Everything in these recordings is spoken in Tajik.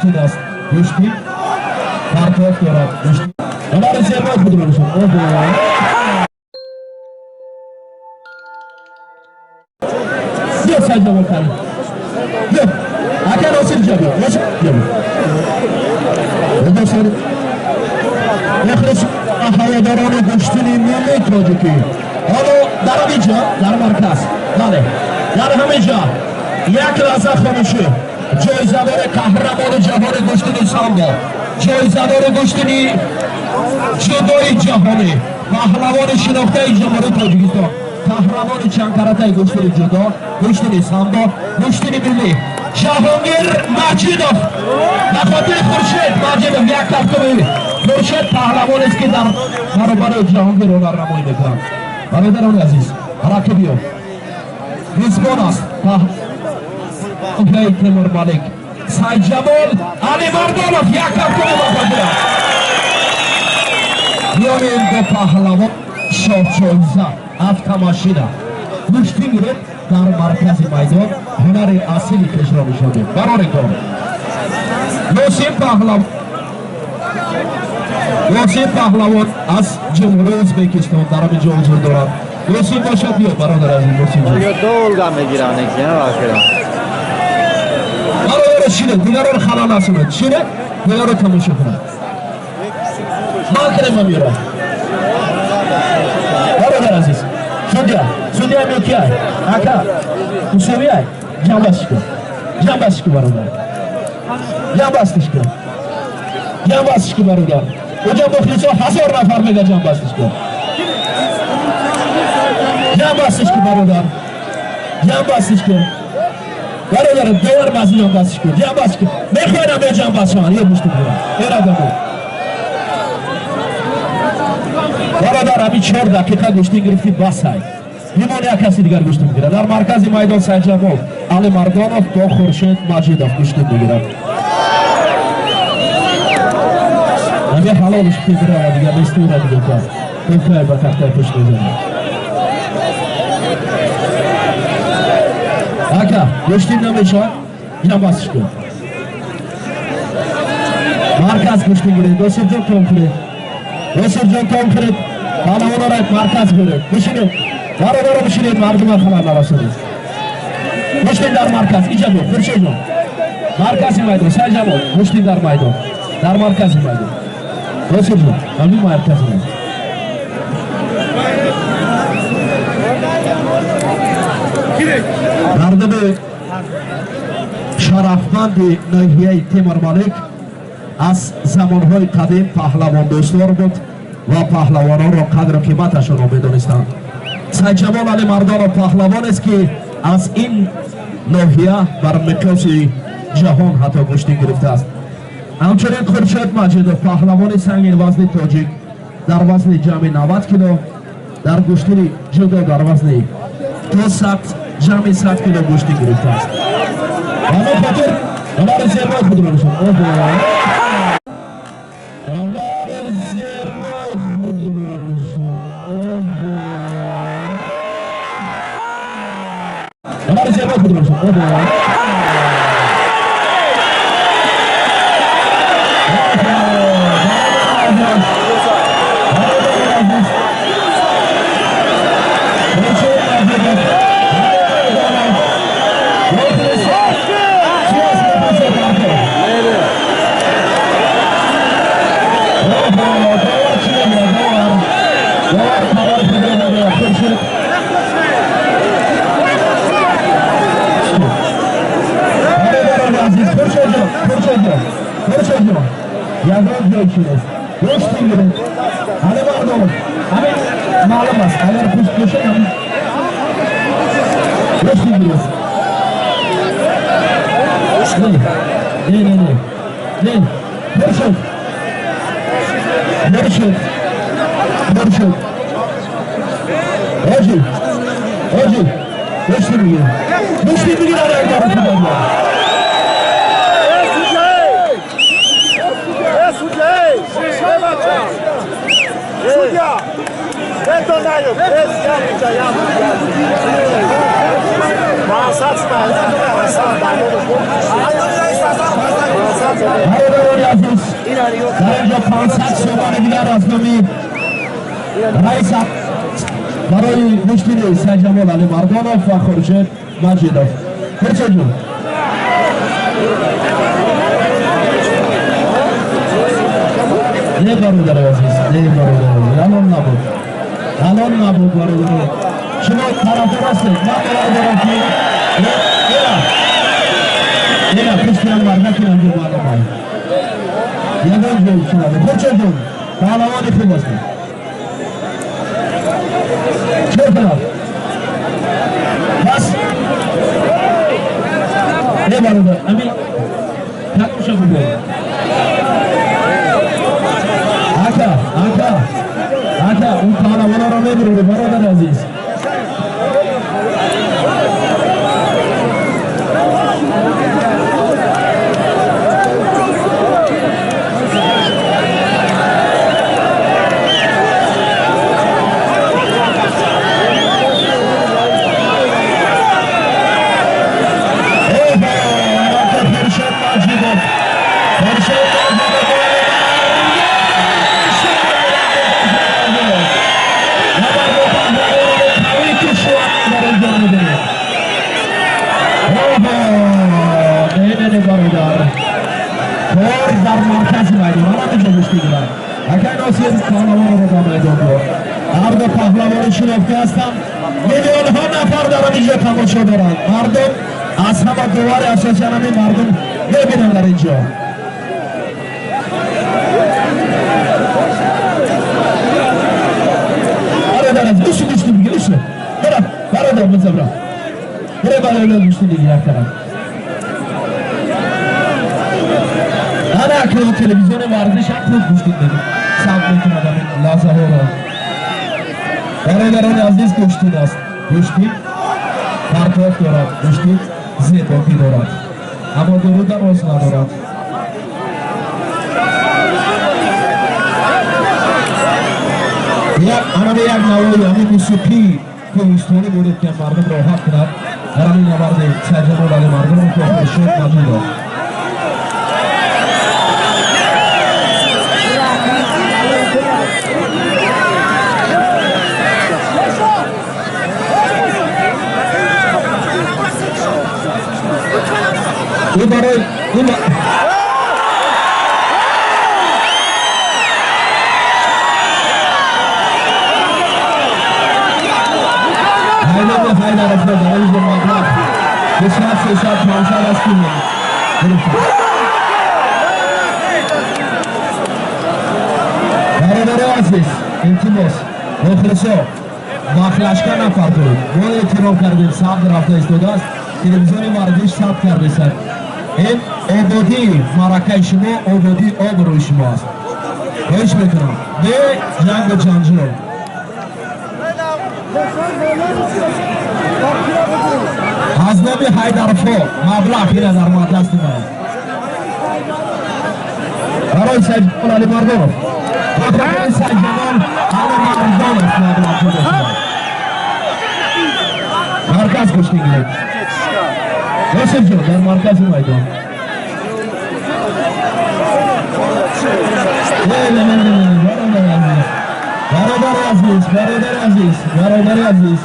Аст гӯшти партоф дорад. Ҳунари зебои худро нишон. Биё, Сайҷамол Карим. Биё. Ака Носир ҷа биё. Носир биё. Носир. Мухлис ҳаводорони гӯштини миллии тоҷикӣ. Ҳоло дар ҳамин ҷо, дар марказ. Бале. Дар ҳамин ҷо як лаҳза хомӯшӣ. Ҷоизадори қаҳрамони ҷаҳони гӯштини самбо, ҷоизадори гӯштини ҷудои ҷаҳонӣ, паҳлавони шинохтаи Ҷумҳурии Тоҷикистон, қаҳрамони чандкаратаи гӯштини ҷудо, гӯштини самбо, гӯштини миллӣ Ҷаҳонгир Маҷидов. Ба хотири Хуршед Маҷидов як кафкуби. Хуршед паҳлавонест, ки дар баробари Ҷаҳонгир ҳунарнамоӣ мекунад. Бародарони азиз, рақибиё мизбон аст ноҳияи Темур Малик Сайҷамол Алимардонов. Як кафкуби ба хотира. Миёни ин ду паҳлавон шоҳҷоиза автомашина. Гӯштӣ гиред, дар маркази майдон ҳунари асили хешро нишон дед. Барори кор. Ёсин паҳлавон, Ёсин паҳлавон аз Ҷумҳурии Ӯзбекистон дар ҳамин ҷо ҳузур дорад. Ёсин бошад, биё, бародар азиз Ёсин ҷон. Долго мегиранд, вақира. Бародаро, шинед, дигароро халал насонед. Шинед, дигаро тамошо кунад. Ман кунем амира. Бародар азиз, судья, судья мекияй. Ака, усовияй. Ҷамбастиш кун. Ҷамбастиш кун, бародар. Ҷамбастиш кун. Ҷамбастиш кун, бародар. Оҷа мухлисо 1000 нафар мега, ҷамбастиш кун. Ҷамбастиш кун, бародар. Ҷамбастиш кун. Бародар, довар мази ҷамбастиш кун. Ҷамбастиш кун. Мехоҳам бе ҷамбаст шаванд. Е мушти бигирам. Эрадамо. Бародар, ҳамин 4 дақиқа гӯштӣ гирифтӣ, басай. Бимон, як каси дигар гӯштӣ мегирад. Дар маркази майдон Сайҷамол Алимардонов бо Хуршед Маҷидов гӯштӣ мегирад. Ҳами ҳалолиш бирава, дигар нестура, дига кар. Бехай, ба тахтаи пушт мезанад. Ака, гӯштӣ намешавад, ҷамбастиш кун. Марказ гӯштӣ гиред. Носирҷон, том кунед. Носирҷон, том кунед. Паҳлавонора марказ биред. Бишинед. Бародаро, бишинед, мардума халал нарасонед. Гӯштин дар марказ. Иҷа биё, Хуршедҷон. Маркази майдон, Сайҷамол, гӯштин дар майдон. Дар маркази майдон. Носирҷон, ҳамин маркази майдон. Мардуми шарафманди ноҳияи Темурмалик аз замонҳои қадим паҳлавондӯстдор буд ва паҳлавононро қадру қиматашонро медонистанд. Сайҷамол Алимардонов паҳлавонест, ки аз ин ноҳия бар миқёси ҷаҳон ҳатто гӯштӣ гирифтааст. Ҳамчунин Хуршед Маҷидов, паҳлавони сангинвазни тоҷик, дар вазни ҷамъи 90 кило, дар гӯштини ҷудо дар вазни то сад, ҷамъи 100 кило гӯштӣ гирифтааст. Ба ҳамин хотир ҳунари зебои худро нишон. Оҳо! Ҳунари зебои худро нишон. Оҳо! Ҳунари зебои худро нишон. Оҳо! Ягон ҷой чи нест, гӯшти гиред. Алимардонов, ҳамин маълум аст, агар пушт бошад, ҳамин гӯшти гиред. Не, не, не, не, Хуршед, Хуршед, Хуршед, ҳоҷи, ҳоҷи, гӯшти бигир, гӯшти бигир. Ана як маротиба. Судья! Это наёб! Это я, я, я. Бародарони азиз, дар инҷо 500 сомони дигар аз номи раис барои гӯштини Сайҷамол Алимардонов ва Хуршед Маҷидов. Хуршед ҷон, не бародари азиз, не бародари азиз, алон набуд, алон набуд бародари. Шумо тарафдор ҳастед, ман бовар дорам ки ина пушти мардаки анҷо маълум ягон ҷой шунавед. Хуршед ҷон, паҳлавони хуб ҳастед. Чор тараф бас. Не бародар, ами такуша бигӯед. Ака, ака, ака, он паҳлавонҳоро мебуред, бародари азиз. Кор дар маркази майдон ҳамаҷо гӯштӣ гирад. Акай Носир паҳлавонро ба майдон бурд. Ҳар ду паҳлавони шинохта ҳастанд. Миллионҳо нафар дар инҷо тамошо доранд. Мардум аз ҳама довари асосиан ҳамин мардум мебинанд дар инҷо. Бародар азиз, гӯшти гӯшти бигир, гӯшти. Бара, бародар бизабра. Бара, бародар гӯшти бигир як тараф. Ана акнун телевизиони варзиш ҳам хуб гӯштин додем. Сабт мекунад ҳамин лаҳзаҳоро. Бародарони азиз, гӯштин аст. Гӯштин партоф дорад, гӯштин зебогӣ дорад, аммо дуруд дароз надорад. Як анаме як навои ҳамин мусиқии кӯҳистонӣ буред, ки мардум роҳат кунад. Дар ҳамин набарди Сайҷамол Алимардонов ва Хуршед Маҷидов. ин барои ин Ҳайдар Ҳайдаров дар инҷо маблағ 200, 300, 500 аст ки гирифтанд. Бародари азиз, илтимос, мухлисо, махлашка нафартоед. Мо эътироф кардем, сабт рафта истодааст, телевизиони варзиш сабт кардааст. Ин ободии маъракаи шумо, ободии обрӯи шумо аст. Хоҳиш мекунам, бе ҷангу ҷанҷол. Аз номи Ҳайдарфо маблағ ина дар дасти ман барои Сайҷамол Алимардонов. Барои Сайҷамол Алимардонов маблағ ҷудо шудааст. Марказ гӯштӣ гиред. Носир ҷон, дар маркази майдон. Не, не, не, не, бародари азиз, бародари азиз, бародари азиз,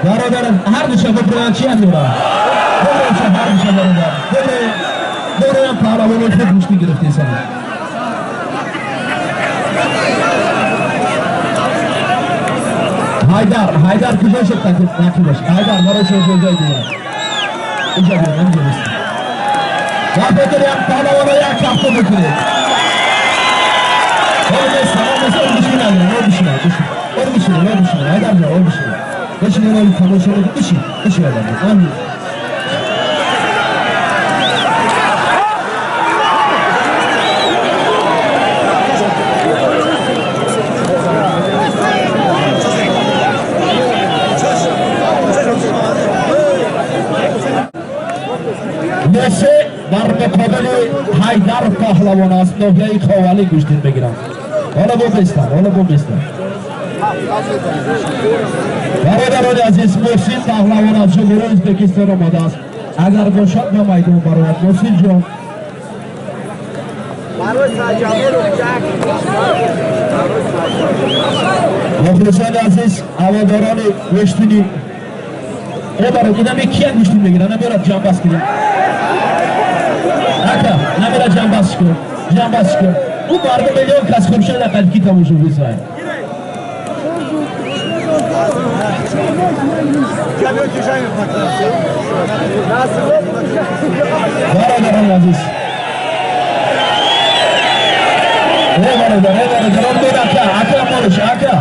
бародар, ҳар душа бибироянд, чи андора? Бибироянд ҳар душа, бародар. Бибироянд, паҳлавони хуб гӯштӣ гирифтесанд. Ҳайдар, Ҳайдар куҷо шуд рақибаш? Ҳайдар барои шумо ҷой дигар. Инҷо биён, инҷо бист. Ва хотири як паҳлавонро як кафто бикунед. Ҳайдар ҷон, о бишин. Бишин, ино тамошо бикун. Бишин, бишин ҳайдар ҷон. Мосе дар муқобили Ҳайдар паҳлавон аз ноҳияи Ховалӣ гӯштин мегиранд. Ҳоло боместам, ҳоло боместам. Бародарони азиз, Муҳсин паҳлавон аз Ҷумҳурии Ӯзбекистон омадааст. Агар бошад, ба майдон барояд. Муҳсин ҷон, Мухлисони азиз, ҳаводорони гӯштини Ебаро, инами кия гӯштин мегира? Намерад ҷамбас кунем. Ака, намера ҷамбас кун. Ҷамбас кун. Ӯ мардум миллион кас Хуршед ақалки тамошо бисай. Бародарони азиз. Э бародар, э бародар, он ака, ака мониш, ака.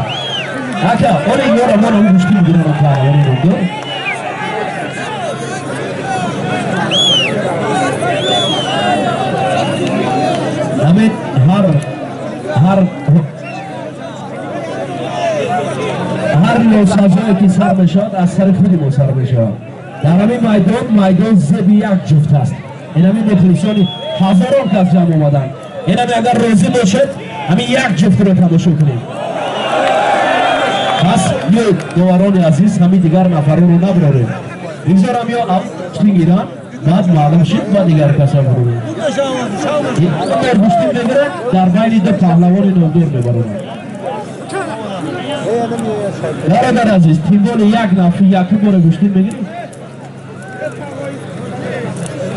Ака, оли ёра мона гӯштин мегирам паҳлавони номдор. Ҳамин ҳар носазое ки сар мешавад, аз сари худи мо сар мешавад. Дар ҳамин майдон, майдон зеби як ҷуфт аст. Ин ҳамин мухлисони ҳазорон кас ҷамъ омаданд. Ин ҳами агар розӣ бошед, ҳамин як ҷуфтро тамошо кунем. Пас биёед, доварони азиз, ҳамин дигар нафаронро набарорем. Бигзорам ё гӯштин гиранд, баъд маълум шид, ба дигар каса бурорем. Гӯштин мегирад, дар байни ду паҳлавони номдор мебароранд. Бародар азиз, тимболи як нафи якум бора гӯштин мегирӣ?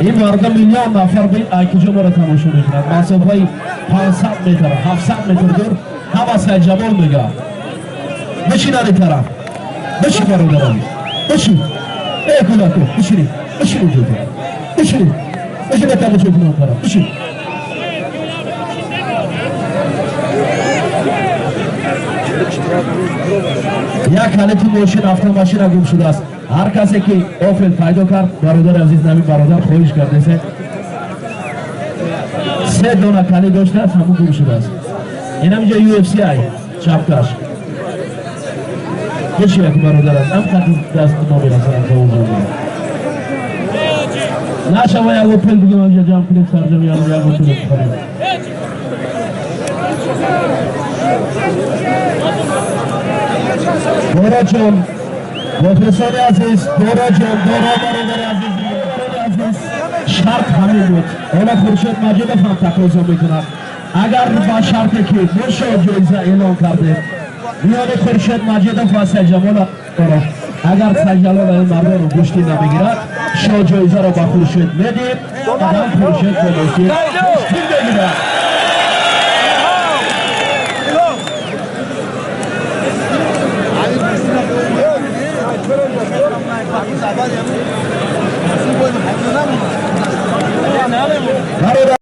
Ин мардум миллион нафар бин ай куҷо моро тамошо мекунад. Масофаи 500 метр, 700 метр дур ҳама Сайҷамол мегӯяд. Бишин ани тараф. Бишин бародар азиз. Бишин. Эй кӯдако, бишинед. Бишинед ҷо. Бишинед. Бишинед тамошо кунам тараф. Бишин. Як ҳалити мошин, автомашина гум шудааст. Ҳар касе ки Опел пайдо кард, бародари азиз, нами бародар хоҳиш кардесе. Се дона калид доштааст, ҳамун гум шудааст. Инам инҷа UFC ай, чапкаш. Биши як бародар аст, ам қати даст намерасад ба он ҷо. Нашава як Опел бигем инҷа ҷамъ кунем, сарҷамъ як Опел бихарем. Дораҷон, мухлисони азиз, Дораҷон, Дора бародари азиз, азиз, шарт ҳамин буд. Ҳоло Хуршед Маҷидов ҳам тақозо мекунад. Агар ба шарте ки мо шоҳ ҷоиза эълон кардем, миёни Хуршед Маҷидов ва Сайҷамол Дора, агар Сайҷамол ин мардонро гӯштин намегирад, шоҳ ҷоизаро ба Хуршед медиҳем, баъдан Хуршед бо мошин гӯштин мегирад. Бародар